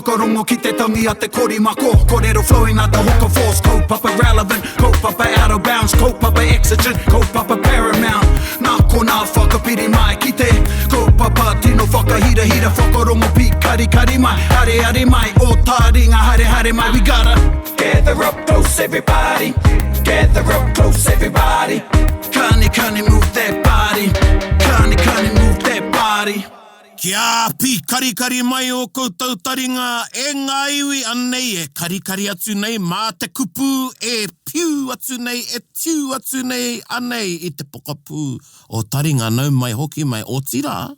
Whakarongo ki te tangi a te korimako Korero flowing like the hook of force Kaupapa relevant, kaupapa out of bounds Kaupapa exigent, kaupapa paramount Nā konā whakapiri mai ki te Kaupapa tino whakahirahira Whakarongo pīkarikari mai Areare mai, o tāringa haere haere mai We gotta gather up close everybody Gather up close everybody Kani kani move that body Kani kani move that body Kia pīkarikari mai ō koutou taringa e ngā iwi anei e karikari atu nei mā te kupu e piu atu nei e tiu atu nei anei i te pokapū o taringa nau mai hoki mai otirā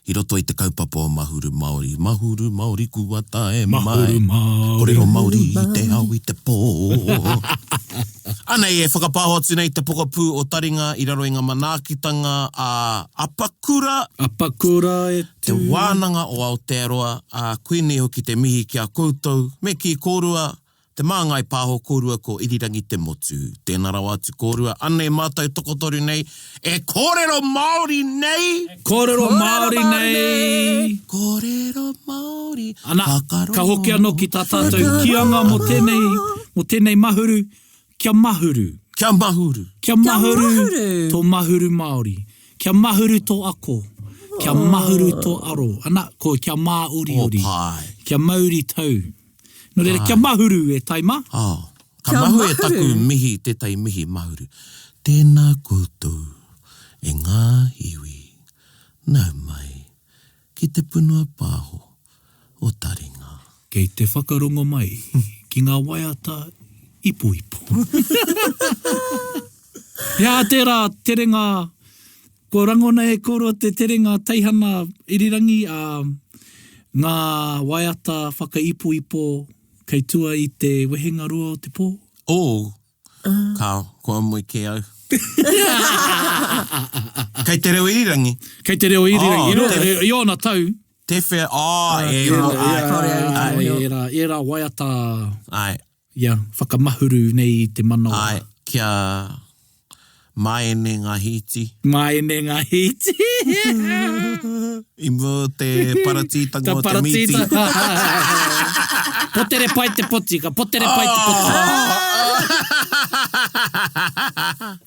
i roto i te kaupapa o Mahuru Māori Mahuru Māori kua tae mai Mahuru Māori Korero Māori i te ao i te pō Anei e whakapāho atu nei te pokapū o taringa i raro i ngā manaakitanga a Apakura, Apakura e tū. Te Wānanga o Aotearoa, ā, koinei hoki te mihi ki a koutou, me kī kōrua, Te Māngai Pāho kōrua ko Irirangi Te Motu. Tēnā rawa atu kōrua, anei mātou tokotoru nei e kōrero Māori nei! Kōrero Māori nei! Kōrero Māori, Ana, whakarongo. ka hoki anō ki tā tātou kīanga mō tēnei, mō tēnei mahuru, Kia mahuru. Kia mahuru. Kia mahuru tō mahuru Māori. Kia mahuru tō ako. Kia mahuru tō aro. Ana, ko kia māoriori. Oh, pai. Kia mauri tau. Nō reira, kia mahuru e tai mā. Oh, ka mahu e taku mihi, tētahi mihi mahuru. Tēnā koutou e ngā iwi, nau mai ki te punua pāho o taringa. Kei te whakarongo mai ki ngā waiata ipoipo. He aha tērā terenga, kua rangona e kōrua te terenga teihana irirangi a ngā waiata whakaipoipo kei tua i te wehenga rua o te pō? Oh, Kāo, kua moe kē au. Kei te reo irirangi. Kei te reo irirangi. Oh, I, ro, i, i ōna tau. Te whea, oh, e, oh, ai, ai, ērā, ērā waiata, ai. ia, whakamahuru nei i te manawa. Ai, kia māene ngā hīti. Māene ngā hīti. I mua o te paratītanga o te mīti. Potere pai te poti, ka potere pai te poti.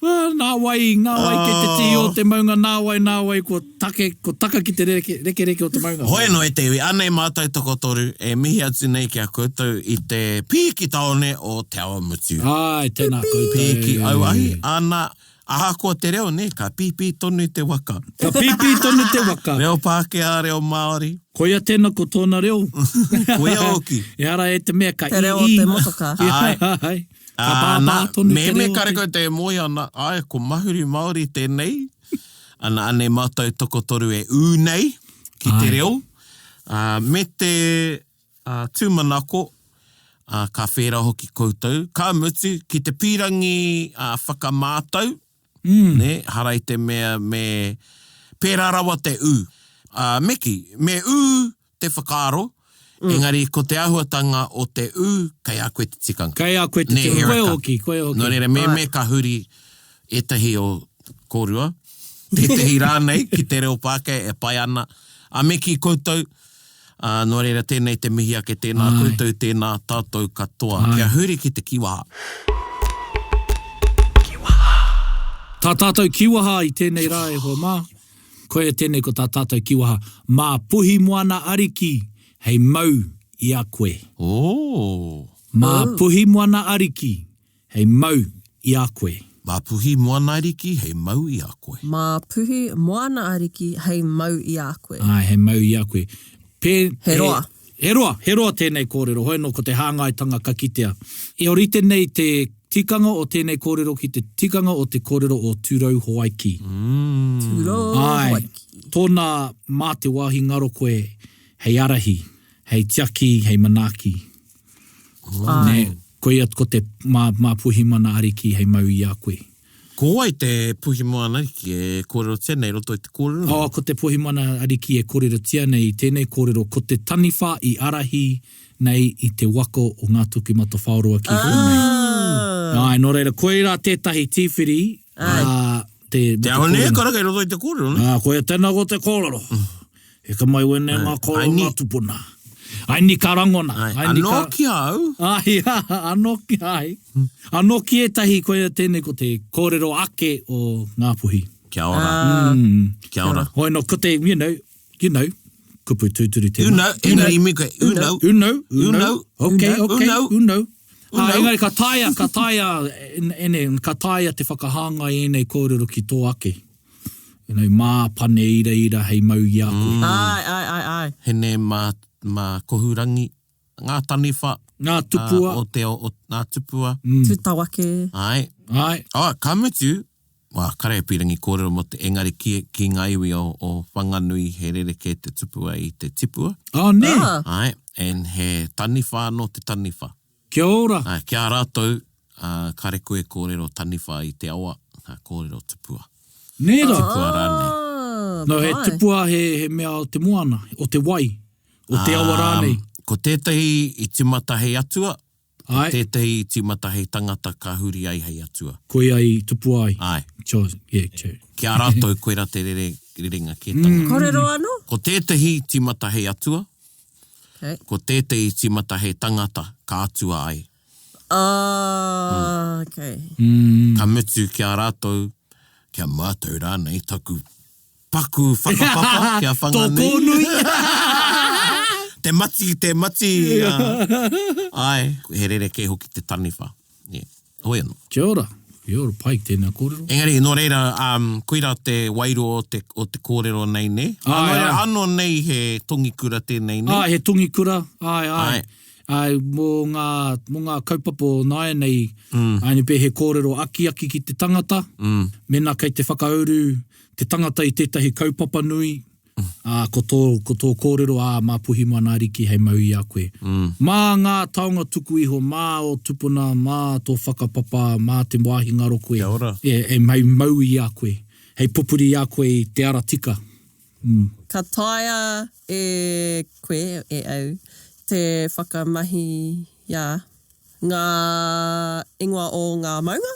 Ah, nā wai, nā wai kei te tihi o te maunga, nā wai, nā wai, kua take, kua taka ki te reke, rekereke o te maunga. Hoi anō e te iwi, anei mātou tokotoru e mihi atu nei ki a koutou i te pīki tāone o Te Awamutu. Āe, tēnā koutou. Pīki auahi, ana, ahakoa te reo, nē, ka pīpī tonu te waka. Ka pīpī tonu te waka. Reo Pākehā, reo Māori. Koia tēnā ko tōna reo. Koia hoki. Ehara e te mea ka ī ī. Te reo o te motoka. Āe. Āe. Ka pāpā tonu te reo. Mehemea karekau te e moe ana, āe, ko Mahuru Māori tēnei. Ana, anei mātou tokotoru e ū nei ki te reo, ā, me te ā, tūmanako, ā, ka whērā hoki koutou. Ka mutu, ki te pīrangi ā, whakamātau, nē, hara i te mea me pērā rawa te ū. Ā, me kī, me ū te whakaaro, engari ko te āhuatanga o te ū, kei a koe te tikanga. Kei a koe te Nē, tikanga. Koe Erica? hoki, koe hoki. Nō reira, me, me ka huri ētahi o kōrua, tētahi rānei ki te reo Pākehā e pai ana, a me kī koutou, ā, nō reira tēnei te mihi ake, tēnā Āe. koutou, tēnā tātou katoa. Āe. Kia huri ki te kīwaha. Tā tātou kīwaha i tēnei rā e hoa mā. Koia tēnei ko tā tātou kīwaha, Mā Puhimoana Ariki hei mau i a koe. Oh. Mā Puhimoana Ariki hei mau i a koe. Mā Puhimoana Ariki hei mau i a koe. Mā Puhimoana Ariki hei mau i a koe. Āe, hei mau i a koe. Pē, He roa. He roa, he roa tēnei kōrero, hoi anō ko te hāngaitanga ka kitea. E ōrite nei te tikanga o tēnei kōrero ki te tikanga o te kōrero o Tūrauhoaiki. Tūrauhoaiki. Āe, tōna mā te wāhi ngaro koe hei ārahi, hei tiaki, hei manaaki. Āe. Nē, koia ko te mā, mā Puhimana Ariki hei mau i a koe. Ko wai te Puhimoana Ariki e kōrerotia nei i roto i te kōrero nei? Oh, ko te Puhimoana Ariki e kōrerotia nei i tēnei kōrero, ko te taniwha i ārahi nei i te waka o Ngātokimatawhaorua ki konei. Āe, nō reira, koirā tētahi tīwhiri, ā, te, Te aho nei e karanga i roto i te kōrero, nē? Ā, koia tēnā ko te kōrero. Heka mai wēnei ngā kōrero ngā tupuna. Ai ni ka rangona. Ai, Ai ni anō ka... ki a au. Ai, anō ki, ai. Anō ki ētahi, koia tēnei ko te kōrero ake o Ngāpuhi. Kia ora. Kia ora. Hoi no, ko te, you know, you know, kupu tūturu tēnā. Uno, engari me koe, uno. Uno, uno. Uno. Ok, ok, Uno. uno. Uno. Ah, engari ka taea, ka taea, ene, ka taea te whakahāngai ēnei kōrero ki tō ake. You know, mā pane iraira hei mau i a koe. Ai, ai, ai, ai. Hene mā, mā Kohurangi, ngā taniwha. Ngā tupua. O te, o, ngā tupua. Tūtawake. Ai. Ai. Oh, ka mutu, wā, kare e pīrangi kōrero mō te, engari ki, ki ngā iwi o, o Whanganui he rerekē te tupua i te tipua. Oh, nē. Ah. Ai, and he taniwha anō te taniwha. Kia ora. Ā, ki a rātou, ā, kare koe kōrero taniwha i te awa, ā, kōrero tupua. Nē rā. Tupua rānei. Ah, No, he pai. tupua he, he mea o te moana, o te wai, o te awa rānei. Ko tētahi i tīmata hei atua, ko Āe. tētahi i tīmata hei tangata ka huri ai hei atua. Koia i tupua ai. Āe. Cho, yeah, cho. Ki a rātou koirā te rere, rerenga kētanga. Kōrero anō? Ko tētahi i tīmata hei atua, Okay. Ko tētehi tīmata hei tangata ka atua ai. Ah, okay. Ka mutu ki a rātou, ki a mātou rānei, taku paku whakapapa ki a Whanganui. Tō kōnui! Te mati, te mati, āe, he rerekē hoki te taniwha. Yeah. Hoi anō. Kia ora. Kia ora, pai tēnā kōrero. Engari, nō reira, um, koirā te wairua o te, o te kōrero nei, nē? Āe, Nō reira, āe. anō nei he tongikura tēnei, nē? Āe, he tongikura, āe, āe. Āe. Āe, mō ngā, mō ngā kaupapa o nāianei, mm. āe, pē he kōrero akiaki ki te tangata, mm. mēnā kei te whakauru te tangata i tētahi kaupapa nui, Ā, ko tō, ko tō kōrero, ā, mā Puhimana Ariki hei mau i a koe. Mā ngā taonga tuku iho, mā ō tupuna, mā tō whakapapa, mā te wāhi ngaro koe, Kia ora. e, e hei mau i a koe, hei pupuri i a koe i te ara tika. Mm. Ka taea e koe, e au, te whakamahi ia ngā ingoa o ngā maunga?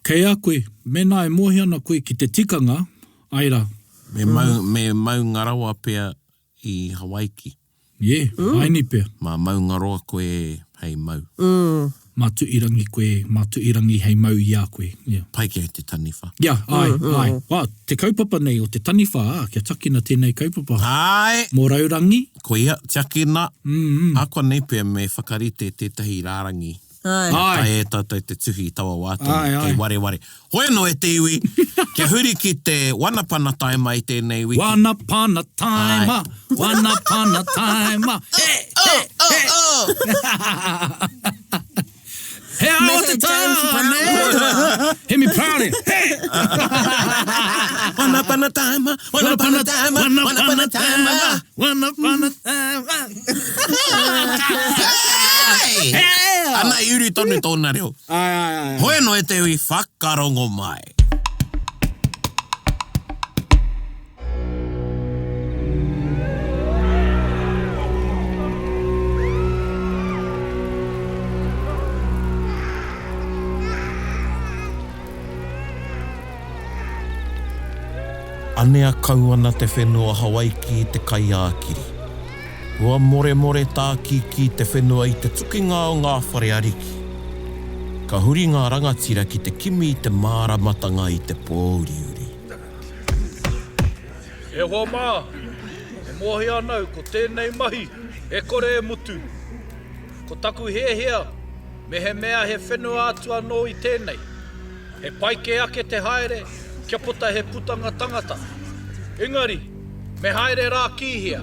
Kei a koe, mēnā e mōhio ana koe ki te tikanga, āe rā. Me mau, me Maungarawa pea i Hawaiki. Yeah, āe pea. Mā Maungaroa koe hei mau. Mā Tuirangi koe, mā Tuirangi hei mau i a koe. Yeah. Pai kē te taniwha. Yeah, āe, āe. Wā, te kaupapa nei o te taniwha, ā, kia takina tēnei kaupapa. Āe! Mō Raurangi. Koia, tiakina. Ākuanei pea me whakarite tētahi rārangi. Āe. Ka taea e tātou te tuhi i taua wā tonu, Āe, āe. kei wareware. Hoi anō e te iwi, kia huri ki te Wanapana Taima i tēnei wiki. Wanapana Taima, Wanapana Taima, he, he, he. He ao te tāne, Hemi Paraone, he. Wanapana Taima, Wanapana Taima, Wanapana Taima. Wanapana Taima. Hey! Ana i uru tonu tōna reo. Ai, ai, ai. Hoi anō e te iwi, whakarongo mai. Anea kau ana te whenua Hawaiki i te kai-ā-kiri. Kua moremore tākīkī te whenua i te tukinga o ngā whare ariki. Ka huri ngā rangatira ki te kimi i te māramatanga i te pōuriuri. E hoa mā, e mōhio ana au ko tēnei mahi e kore e mutu. Ko taku hiahia, mehemea he whenua atu anō i tēnei, He pai kē ake te haere kia puta he putanga tangata. Engari, me haere rā ki hea?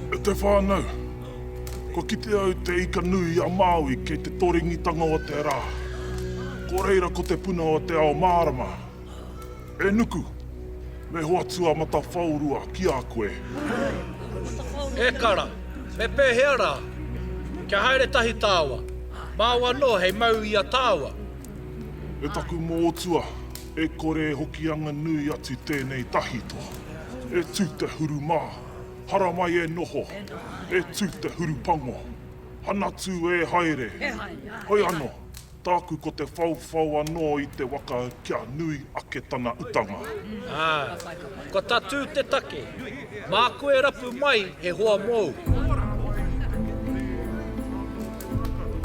E te whānau, kua kite au te ika nui a Māui kei te torengitanga o te rā. Ko reira ko te puna o te ao mārama. E Nuku, me hoatu a Matawhaorua ki a koe. E kara, me pēhea rā? Kia haere tahi tāua. Māu anō hei mau i a tāua. E taku mōtua, e kore e hokianga nui atu tēnei tahito. E tū te huru mā, haramai e noho, e tū te huru pango, hanatu e haere. Hoi anō. Tāku ko te whauwhau anō i te waka kia nui ake tana utanga. Ā, kua tatū te take, māku e rapu mai he hoa mōu.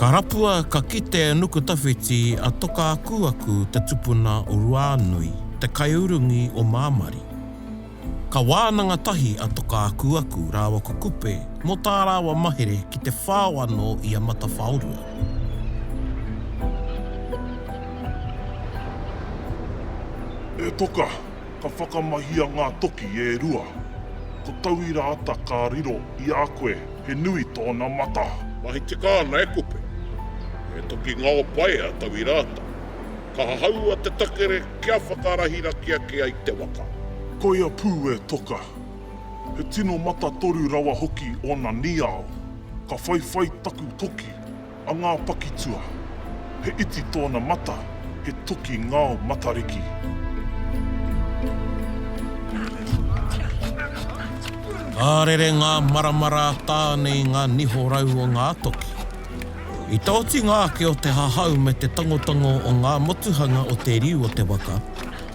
Ka rapua ka kite e Nukutawhiti a Toka-akuaku te tupuna o Ruānui, te kaiurungi o Māmari. Ka wānanga tahi a Toka-akuaku rāua ko Kupe mō tā rāua mahere ki te whao anō i a Matawhaorua. E Toka, ka whakamahia ngā toki e rua. Ko Tauira Ata ka riro i a koe, he nui tōna mata. Mahi tika ana e Kupe. He toki ngao pai a Tauira Ata. Ka hahaua te takere kia whakarahiraki ake ai te waka. Koia pū e Toka. He tino matatoru rawa hoki ōna niao. Ka whaiwhai taku toki, a Ngā Pakitua. He iti tōna mata, he toki ngao matariki. Ka rere ngā maramara a Tāne i ngā niho rau o ngā toki. I te otinga ake o te hahau me te tangotango o ngā motuhanga o te riu o te waka,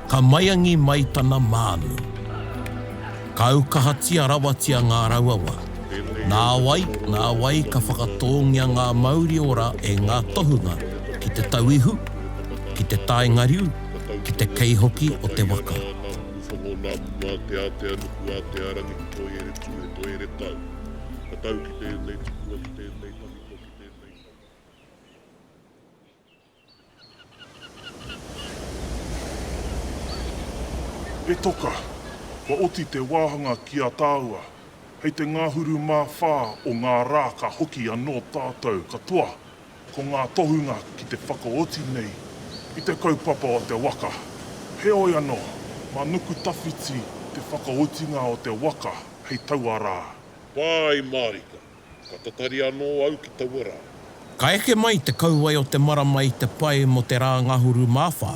ka maiangi mai tana mānu. Ka aukahatia rawatia ngā rauawa. Nāwai, nāwai ka whakatōngia ngā mauri ora e ngā tohunga ki te tauihu, ki te taenga riu, ki te kei hoki o te waka. E Toka, kua oti te wāhanga ki a tāua. Hei te ngahuru mā whā o ngā rā ka hoki anō tātou katoa ko ngā tohunga ki te whakaoti nei i te kaupapa o te waka. Heoi anō, mā Nukutawhiti te whakaotinga o te waka hei taua rā. Pai mārika. Ka tatari anō au ki taua rā. Ka eke mai te kauae o te marama i te pae mō te rā ngahuru mā whā.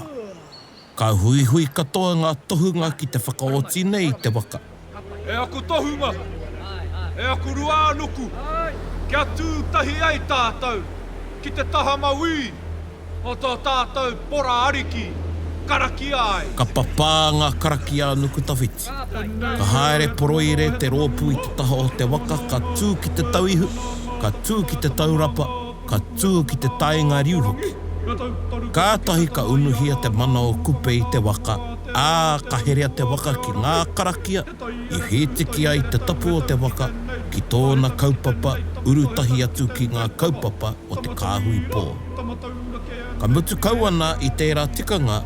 Ka huihui katoa ngā tohunga ki te whakaoti nei i te waka. E aku tohunga, e aku ruānuku, kia tū tahi ai tātou ki te taha mauī o tō tātou pora ariki karakia ai. Ka papā ngā karakia a Nukutawhiti. Ka haere poroire te rōpū i te taha o te waka, ka tū ki te tauihu, ka tū ki te taurapa, ka tū ki te taenga riu hoki. Kātahi ka unuhia te mana o Kupe i te waka, ā, ka herea te waka ki ngā karakia i whītiki ai te tapu o te waka ki tōna kaupapa uru tahi atu ki ngā kaupapa o te kāhui pō. Ka mutu kau ana i tērā tikanga,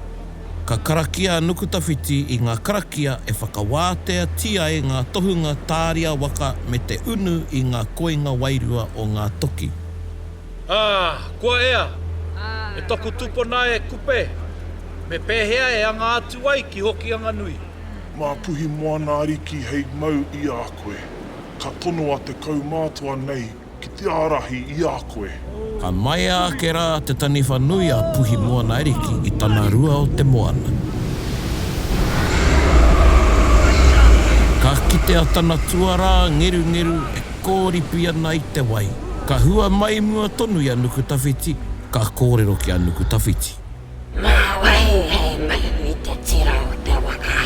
ka karakia a Nukutawhiti i ngā karakia e whakawāteatia ai ngā tohunga tāria waka me te unu i ngā koinga wairua o ngā toki. Ā, kua ea, e toku tupuna e Kupe, me pēhea e anga atu ai ki Hokianga-nui? Mā Puhimoana Ariki hei mau i a koe, ka tonoa te kaumātua nei Ki te ārahi i a koe. Ka maea ake rā te taniwha nui a Puhimoanaariki i tana rua o te moana. Ka kitea tana tuarā ngerungeru e kōripi ana i te wai. Ka hua mai mua tonu i a Nukutawhiti, ka kōrero ki a Nukutawhiti. Mā wai hei mau i te tira o te waka?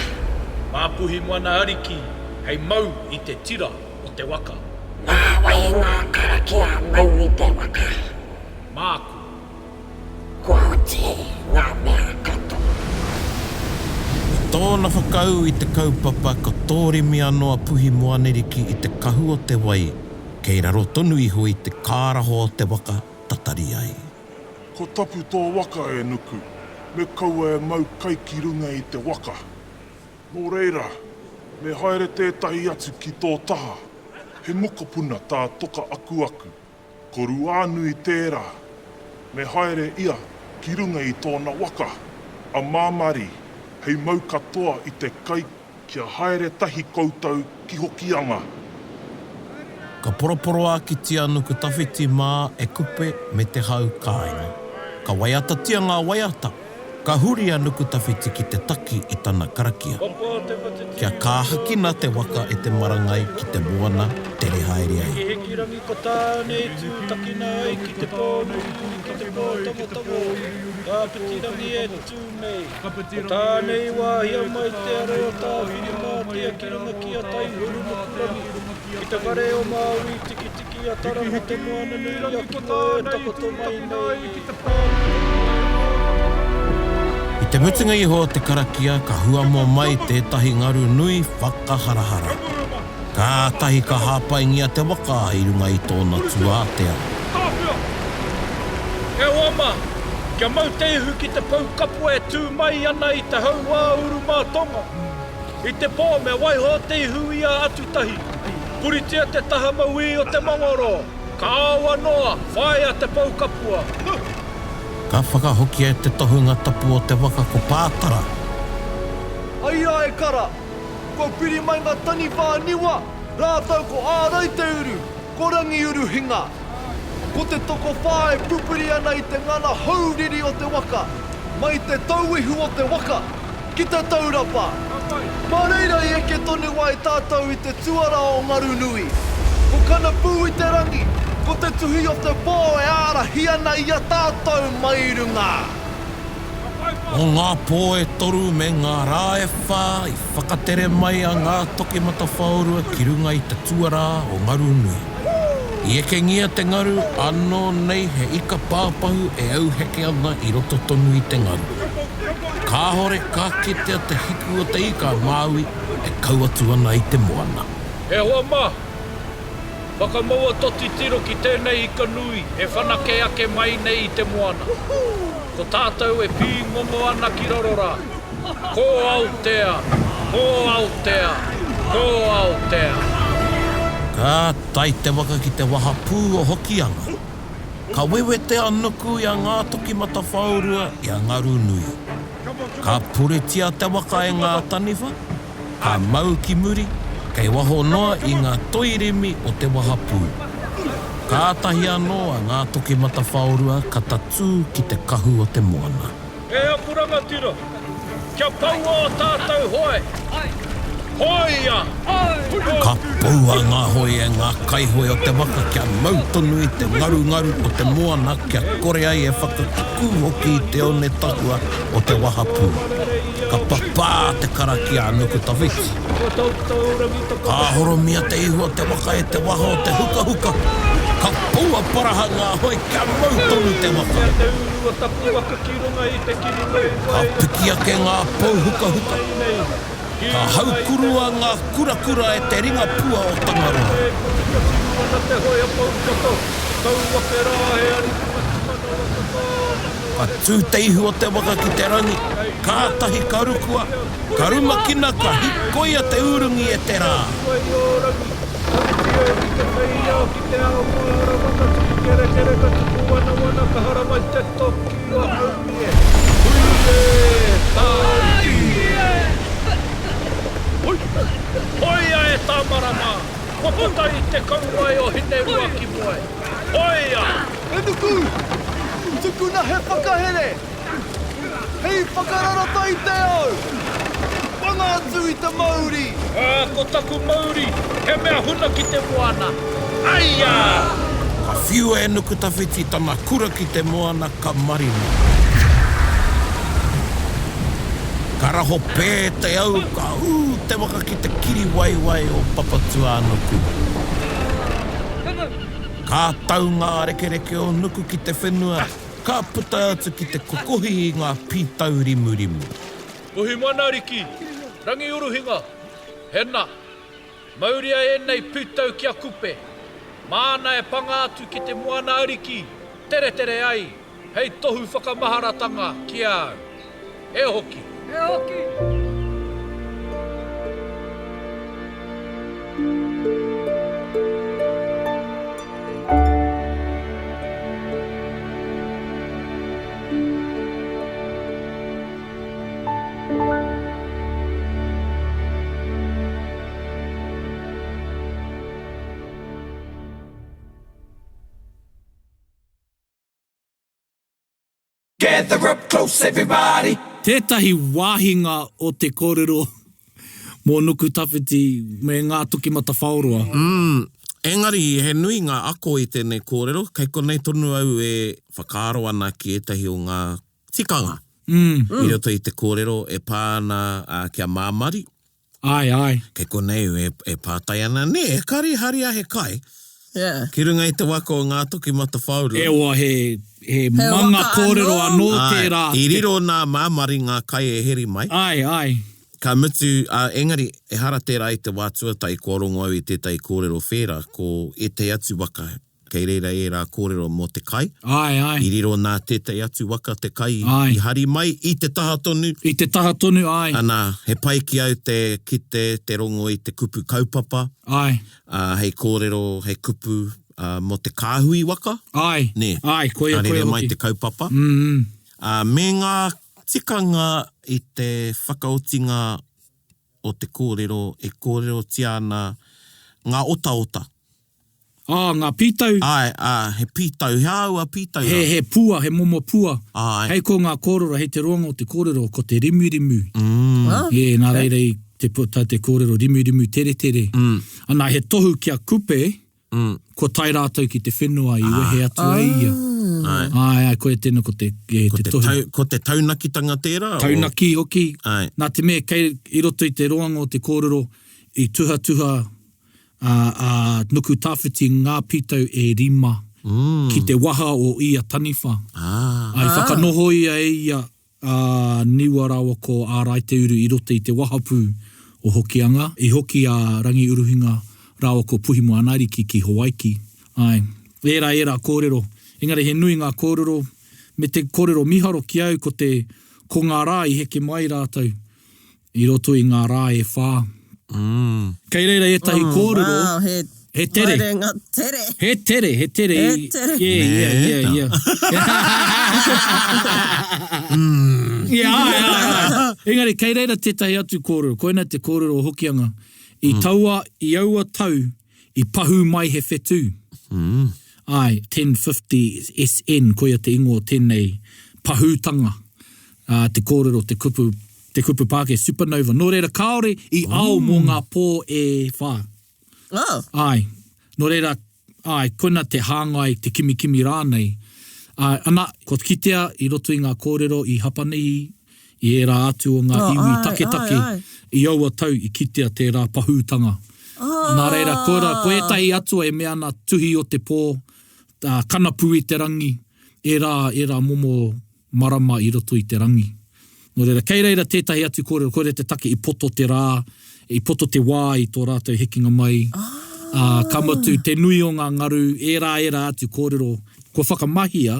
Mā Puhimoanaariki hei mau i te tira o te waka. Mā wai ngā karakia mau i te waka? Māku. Kua oti ngā mea katoa. I tōna whakaū i te kaupapa ka tōrimi anō a Puhimoaneriki i te kahu o te wai kei raro tonu iho i te kāraho o te waka tatari ai. Ko tapu tō waka e Nuku, me kaua e mau kai ki runga i te waka. Nō reira, me haere tētahi atu ki tō taha, he mokopuna tā Toka Akuaku, ko Ruānui tērā, me haere ia ki runga i tōna waka, a Māmari, hei mau katoa i te kai kia haere tahi koutou ki Hokianga. Ka poroporoākitia a Nukutawhiti mā e Kupe me te hau kāinga. Ka waiatatia ngā waiata. Ka huri a Nukutawhiti ki te taki i tana karakia, kia kāhakina te waka e te marangai ki te moana tere haere ai. Hikirangi ko Tāne i tūtakina ai ki te pō uriuri ki te pō tangotango, Kāpitirangi e tū nei. Ko Tāne i wāhia mai te are o Tāwhirimātea ki runga ki a Taihurunukurangi, ki te whare o Māui Tikitiki a Taranga te moana nui a Kiwa e takoto mai nei. I te mutunga iho o te karakia ka huamo mai tētahi ngaru nui whakaharahara. Kātahi ka hāpaingia te waka i runga i tōna tūātea. Tāwhia! E hoa mā, kia mau te ihu ki te pou kapua e tū mai ana i te hauāuru mā tonga. I te pō me waiho te ihu i a Atutahi. Puritia te taha mauī o te mangoro. Ka aoa noa, whāia te pou kapua. Ka whakahokia e te tohunga tapu o te waka ko Pātara. Aia e kara! Kua piri mai nga taniwha a Niwa, rātou ko Āraiteuru, ko Rangiuruhinga. Ko te tokowhā e pupuri ana i te ngana houriri o te waka, mai te tauihu o te waka, ki te taurapa. Mā reira i eke tonu ai tātou i te tuara o Ngarunui. Ko Kanapū-i-te-rangi, ko te tuhi o te pō e ārahi ana i a tātou mai runga. Mō ngā pō e toru me ngā rā e whā i whakatere mai a Ngātokimatawhaorua ki runga i te tuarā o Ngarunui. I ekengia te ngaru, ānō nei he ika pāpahu e auheke ana i roto tonu i te ngaru. Kāore ka kitea te hiku o te ika a Māui e kau atu ana i te moana. E hoa mā, whakamaua to titiro ki tēnei ika nui e whanake ake mai nei i te moana. Ko tātou e pīngongo ana ki raro rā. Ko Aotea! Ko Aotea! Ko Aotea! Ka tae te waka ki te wahapū o Hokianga. Ka wewete a Nuku i a Ngātokimatawhaorua i a Ngarunui. Ka puritia te waka e ngā taniwha, ka mau ki muri, kei waho noa i ngā toirimi o te wahapū. Kātahi anō a Ngātokimatawhaorua ka tatū ki te kahu o te moana. E aku rangatira, kia poua o tātou hoe! Hoia! Ka poua ngā hoe e ngā kaihoe o te waka kia mau tonu i te ngarungaru o te moana kia kore ai e whakakukū hoki i te one tahua o te wahapū. Ka papā te karakia a Nukutawhiti. Ka horomia te ihu o te waka e te waha o te hukahuka. Ka poua paraha ngā hoe kia mau tonu te waka. Ka piki ake ngā pou hukahuka. Ka haukurua ngā kurakura e te ringa pua o Tangaroa. Ka tū te ihu o te waka ki te rangi, kātahi ka rukua, ka rumakina ka hikoia te urungi e te rā. Hoia e Tāmarama, kua puta i te kauae o Hineruakimoe. Hoia! E Nuku! Tukuna he whakahere! Hei whakararata i te au! Wanga atu i te mauri! Ā, ko taku mauri, he mea huna ki te moana. Aia! Ka whiua e Nukutawhiti tana kura ki te moana ka marino. Ka raho pē te au, ka ū te waka ki te kiri waiwai o Papatūānuku. Ka tau ngā rekereke o Nuku ki te whenua, ka puta atu ki te kokohi i ngā pītau rimurimu. Puhimana Ariki, Rangiuruhinga, Hena, mauria ēnei pītau ki a Kupe, māna e panga atu ki te moana ariki, teretere ai, hei tohu whakamaharatanga ki a au. E hoki! E hoki! Gather up close everybody. Tētahi wāhinga o te kōrero mō Nukutawhiti me Ngātokimatawhaorua. Mm, engari he nui ngā ako i tēnei kōrero, kei konei tonu au e whakaaro ana ki ētahi o ngā tikanga i roto i te kōrero e pā ana ki a Māmari. Āe, āe. Kei konei e, e pātai ana, nē, ekari haria he kai. Yeah. Ki runga i te waka o Ngātokimatawhaorua. Ewa, he, he manga waka kōrero anō. anō tērā. Āe, i riro nā Māmari ngā kai e heri mai. Āe, āe. Ka mutu, ā, engari, ehara tērā i te wā tuatahi kua rongo au i tētahi kōrero whērā, ko ētahi atu waka Kei reira ērā kōrero mō te kai. Āe, āe. I riro nā tētahi atu waka te kai Āe. i hari mai i te taha tonu. I te taha tonu, āe. Ana, he pai ki au te kite, te rongo i te kupu kaupapa. Āe. Ā, hei kōrero, hei kupu, ā, mō te kāhui waka. Āe. Nē. Āe, koia, Ka rere koia mai hoki. te kaupapa. Mm. Ā, me ngā tikanga i te whakaotinga o te kōrero e kōrerotia ana ngā otaota. Ā, ngā pītau. Āe, ā, he pītau, he āua pītau rā. He, he pua, he momo pua. Āe. Hei ko ngā kōrero, hei te roanga o te kōrero, ko te rimurimu. Mm. Ah. Yeah, nā reira i te puta te kōrero rimurimu teretere. Mm. Ana, he tohu ki a Kupe, mm. kua tae rātou ki te whenua i wehe atu ai ia. Āe. Āe, āe, koia tēnā ko te, yeah, Ko te te tohu. tau, ko te taunakitanga tērā? o- Taunaki hoki. Āe. Nā te mea, kei, i roto i te roanga o te kōrero, i tuhatuha ā, ā, Nukutawhiti ngā pītau e rima ki te waha o ia taniwha. Ā. Ā, i whakanohoia e ia a Niua rāua ko Āraiteuru i roto i te wahapū o Hokianga. I hoki a Rangiuruhinga rāua ko Puhimoanaariki ki Hawaiki. Āe, ērā, ērā kōrero. Engari he nui ngā kōrero, me te kōrero miharo ki au ko te, ko ngā rā i heke mai rātou. I roto i ngā rā e whā. Kei reira ētahi kōrero, Wow, he, he tere. Haerenga tere. He tere, he tere. He tere. Yeah, yeah, yeah, yeah. Yeah, āe, āe, āe. Engari, kei reira tētahi atu kōrero, koina te kōrero o Hokianga. I taua, i aua tau, i pahū mai he whetū. Āe, 1050 SN, koia te ingoa o tēnei pahūtanga, ā, te kōrero, te kupu, te kupu Pākehā, supernova. Nō reira, kāore i ao mō ngā pō e whā. Oh. Āe. Nō reira, āe, koina te hāngai, te kimikimi rānei. Āe, ana, kua kitea i roto i ngā kōrero i Hapanihi, i ērā atu o ngā Oh, iwi āe, taketake, āe, āe. i aua tau i kitea tērā pahūtanga. Ah. Nā reira, koirā, ko ētahi atua e mea ana tuhi o te pō, ā, kanapu i te rangi, ērā, ērā momo marama i roto i te rangi. Nō reira, kei reira tētahi atu kōrero, koirā te take i poto te rā, i poto te wā i tō rātou hekenga mai, ā, ka mutu te nui o ngā ngaru, ērā, ērā atu kōrero kua whakamahia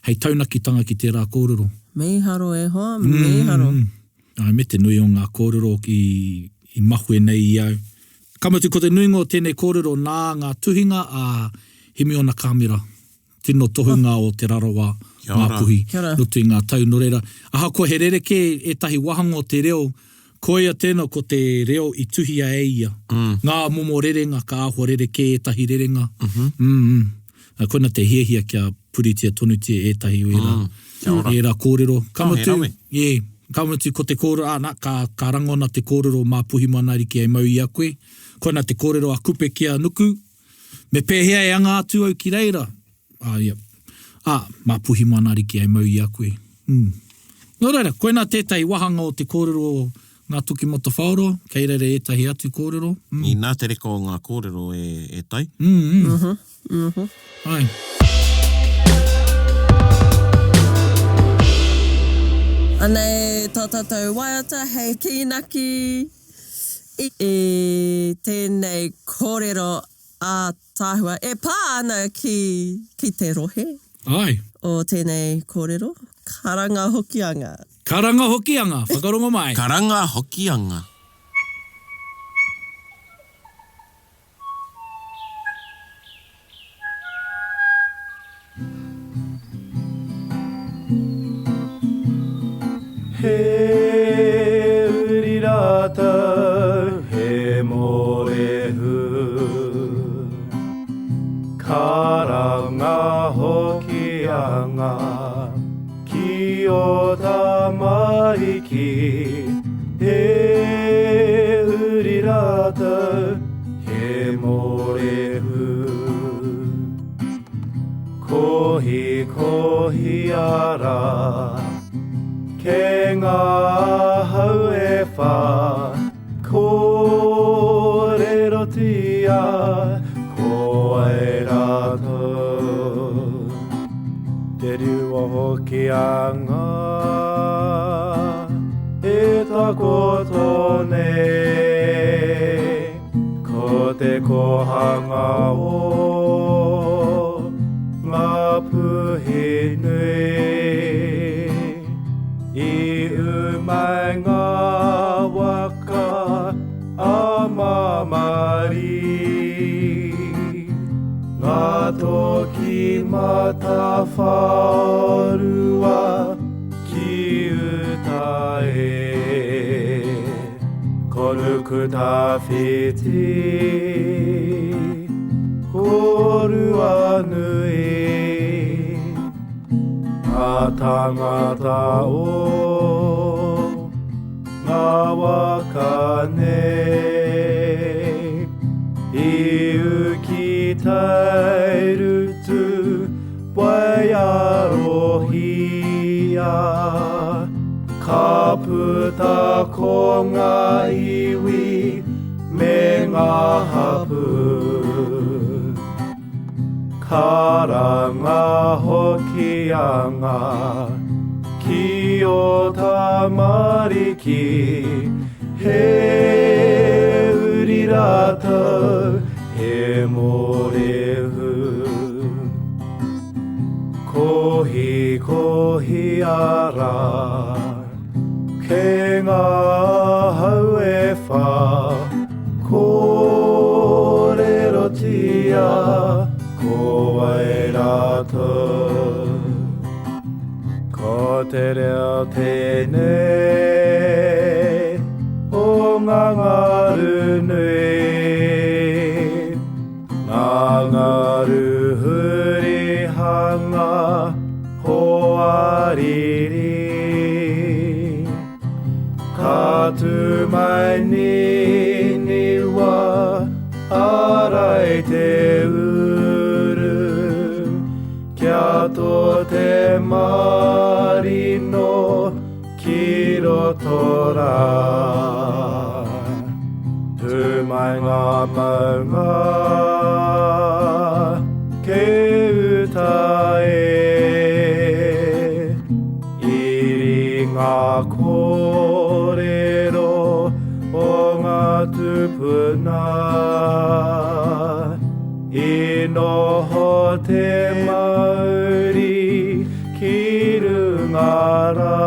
hei taunakitanga ki tērā kōrero. Mīharo e hoa, mīharo. Āe, me te nui o ngā kōrero i, i mahue nei i au. Ka mutu, ko te nuinga o tēnei kōrero nā ngā tuhinga a Himiona Kāmera. tino tohunga o Te Rarawa, Ngāpuhi, roto i ngā tau. Nō reira, ahakoa he rerekē ētahi wāhanga o te reo, koia tēnā ko te reo i tuhia e ia. Ngā momo rerenga, ka āhua rerekē ētahi rerenga. Mm. Koina te hiahia kia puritia tonutia ētahi o ērā, ērā kōrero. Ka mutu, yeah, ka mutu ko te kōrero, ā, nā, ka, ka rangona te kōrero mā Puhimanaariki e mau i a koe. Koina te kōrero a Kupe ki a Nuku, Me pēhea e anga atu au ki reira? Ā, ia. Ā, mā Puhimana Ariki e mau i a koe. Mm. Nō reira, koinā tētahi wāhanga o te kōrero o Ngā Toki Matawhaorua, kei reira ētahi atu kōrero. Mm. Inā te reka o ngā kōrero e, e Tai. Mm, mm. Mhm, mhm. Āe. Anei tā tātou waiata hei kīnaki i tēnei kōrero ātaahua e pā ana ki, ki te rohe. Āe. O tēnei kōrero. Karanga Hokianga. Karanga Hokianga, whakarongo mai. Karanga Hokianga. He uri rātou, he mōrehu. Karanga Hokianga ki. ki ō tamariki, he uri rātou, he mōrehu. Kohikohi ara, ke ngā hau e whā, Kōrerotia ko wai rātou. Te riu o Hokianga e takoto nei, ko te kōhanga o Ngāpuhi nui. I ū mai ngā waka a Māmari, Ngā toki matawhārua ki uta e. Ko Nukutawhiti, ko Ruanui. Ngā tāngata o ngā waka nei I ū ki Tairutu Waiarohia Ka puta ko ngā iwi me ngā hapū. Karanga Hokianga ki ō tamariki, he uri rātou, he mōrehu. Kohikohi ara, ke ngā hau e whā, Kōrerotia ko wai rātou. Ko te reo tēnei o ngā ngaru nui, ngā ngaru hurihanga hoariri. Ka tū mai Niniwa, ārai te uru, Kia tō te marino ki roto rā. Tū mai ngā maunga ke uta e. Iri ngā kōrero o ngā tūpuna I noho te mauri ki runga rā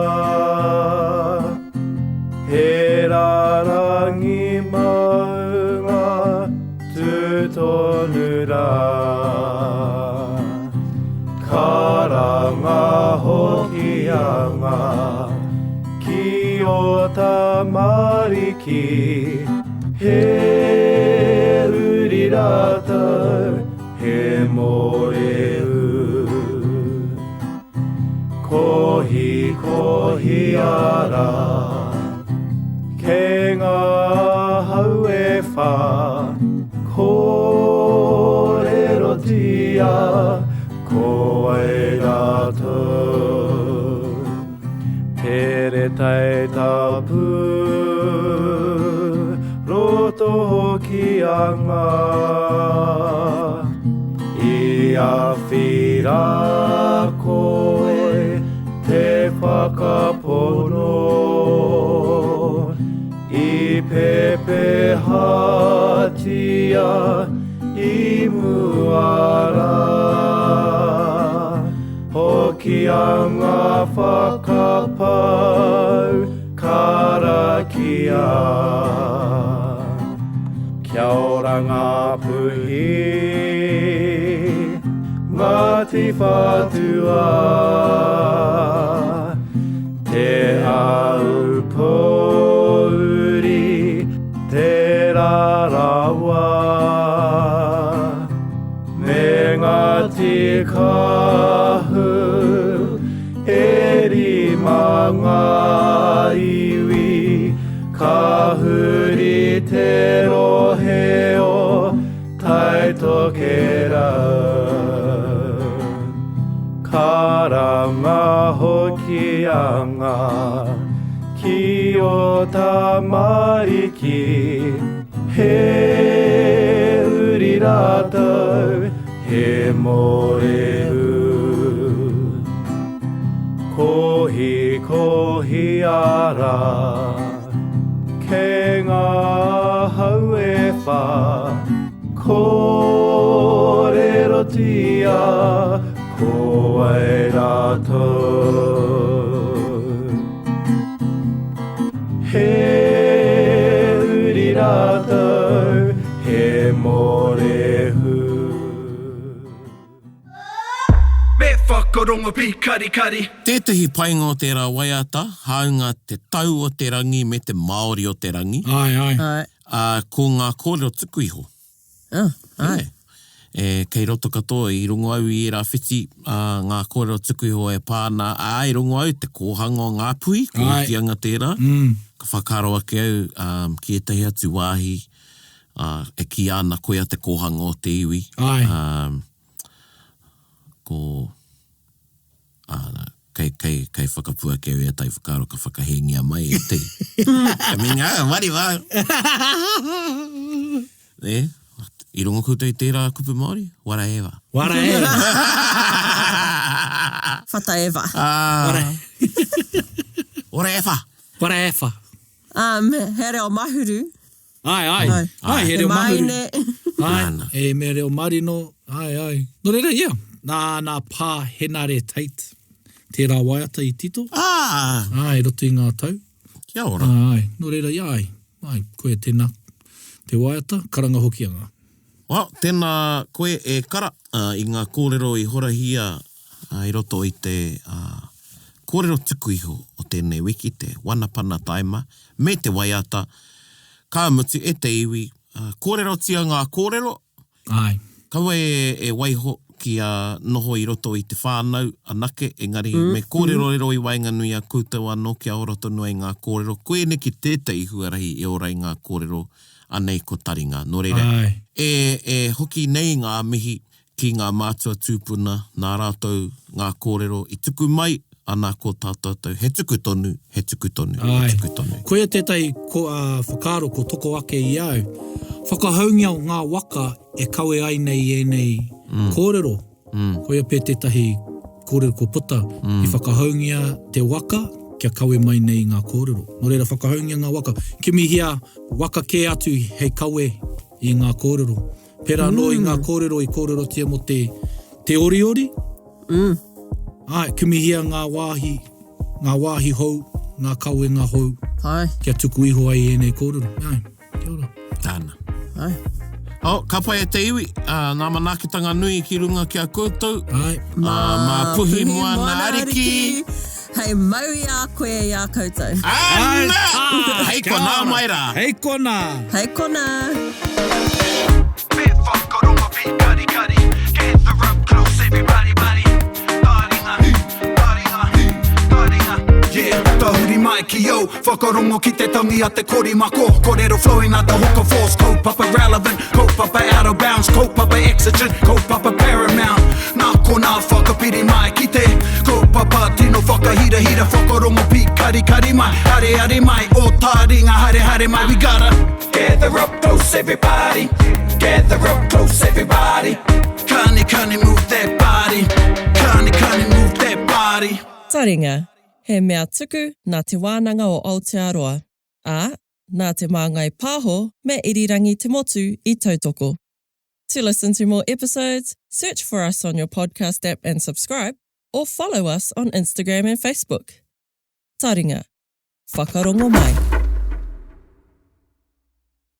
He rārangi maunga tū tonu rā. Karanga Hokianga ki ō tamariki, he uri rātou, he mōrehu. Kohikohi ara, kei ngā hau e whā, Kōrerotia ko wai rātou. Tere tai tapu roto Hokianga I awhi rā koe te whakapono. I pepehatia i mua rā, Hokianga whakapau karakia. Kia ora ngā puhi, Ngāti Whātua. Te Aupōuri, Te Rarawa, me Ngāti Kahu. E rima ngā iwi ka huri te rohe o Tai Tokerau. Karanga Hokianga ki ō tamariki, he uri rātou, he mōrehu. Kohikohi ara, kei ngā hau e whā, Kōrerotia ko wai rātou. He uri rātou, he mōrehu. Me whakarongo pīkarikari. Tētehi painga o tērā waiata, hāunga te tau o te rangi me te Māori o te rangi. Āe, āe. Ā, ko ngā kōrero tuku iho. Oh, āe. E, kei roto katoa, i rongo au i ērā whiti, ā, ngā kōrero tuku iho e pā ana, ā, i rongo au te kōhanga o Ngāpuhi, ko Hokianga tērā. Ka whakaaro ake au, ā, ki ētahi atu wāhi, ā, e kīia ana koia te kōhanga o te iwi. Āe. Ā, ko. Ā, kei, kei, kei whakapuaki au i ētahi whakaaro ka whakahēngia mai e te. Ka minga, wari wā! Nē? I rongo koutou i tērā kupu Māori? Waraeva. Waraeva. Whataeva. Ā. Waraeva. Waraeva. Um, he reo mahuru. Āe, āe. Āe, he reo mahuru. He maine. Āe, he mea reo marino. Āe, āe. Nō reira, ia, nā, nā Pā Henare Tait tērā waiata i tito. Ah! Āe, i roto i ngā tau. Kia ora. Āe, nō reira, ia, āe, āe, koia tēnā te waiata, karanga hokianga. Well, tēnā koe e Kara, i ngā kōrero i horahia i roto i te kōrero tuku iho o tēnei wiki, te Wanapana Taima, me te waiata, ka mutu e te iwi, kōrerotia ngā kōrero, Āe. kaua e waiho kia noho i roto i te whānau anake, engari me kōrerorero i waenganui i a koutou anō kia ora tonu ai ngā kōrero, koineki tētahi huarahi e ora ai ngā kōrero Anei ko taringa. Nō reira, e, e hoki nei ngā mihi ki ngā mātua tūpuna nā rātou ngā kōrero i tuku mai, ana ko tā tātou, he tuku tonu, he tuku tonu, he tuku tonu. Koia tētahi ko, ā, whakaaro ko toko ake i a au. Whakahoungia ngā waka e kawe ai nei ēnei kōrero. Koia pea tētahi kōrero kua puta, i whakahoungia te waka kia kawe mai nei i ngā kōrero. Nō reira, whakahoungia ngā waka. Kimihia waka kē atu hei kawe i ngā kōrero. Pērā anō i ngā kōrero i kōrerotia mō te, te oriori. Āe, kimihia ngā wāhi, ngā wāhi hou, ngā kawenga hou. Āe. Kia tuku iho ai ēnei kōrero. Āe. Kia ora. Tāna. Ai. Oh, ka pai e te iwi, uh, ngā manaakitanga nui ki runga ki a koutou. Ai. Uh, mā Puhi Moana Ariki. Hei mau i a koe i a koutou. Ana! Hei konā mai rā. Hei konā. Hei konā. Me whakarongo pīkarikari Gather up close everybody buddy Taringa, taringa, taringa Yeah, tahuri mai ki au Whakarongo ki te tangi a te korimako Korero flowing like the hook of force Kaupapa relevant, kaupapa out of bounds Kaupapa exigent, kaupapa paramount Nā konā whakapiri mai ki te Kaupapa tino whakahirahira Whakarongo pīkarikari mai Areare mai, o taringa haere haere mai We gotta gather up close everybody Gather up close everybody Kani kani move that body Kani kani move that body Taringa, He mea tuku nā Te Wānanga o Aotearoa, ā, nā Te Māngai Pāho me Irirangi Te Motu i tautoko. To listen to more episodes, search for us on your podcast app and subscribe, or follow us on Instagram and Facebook. Taringa. Whakarongo mai.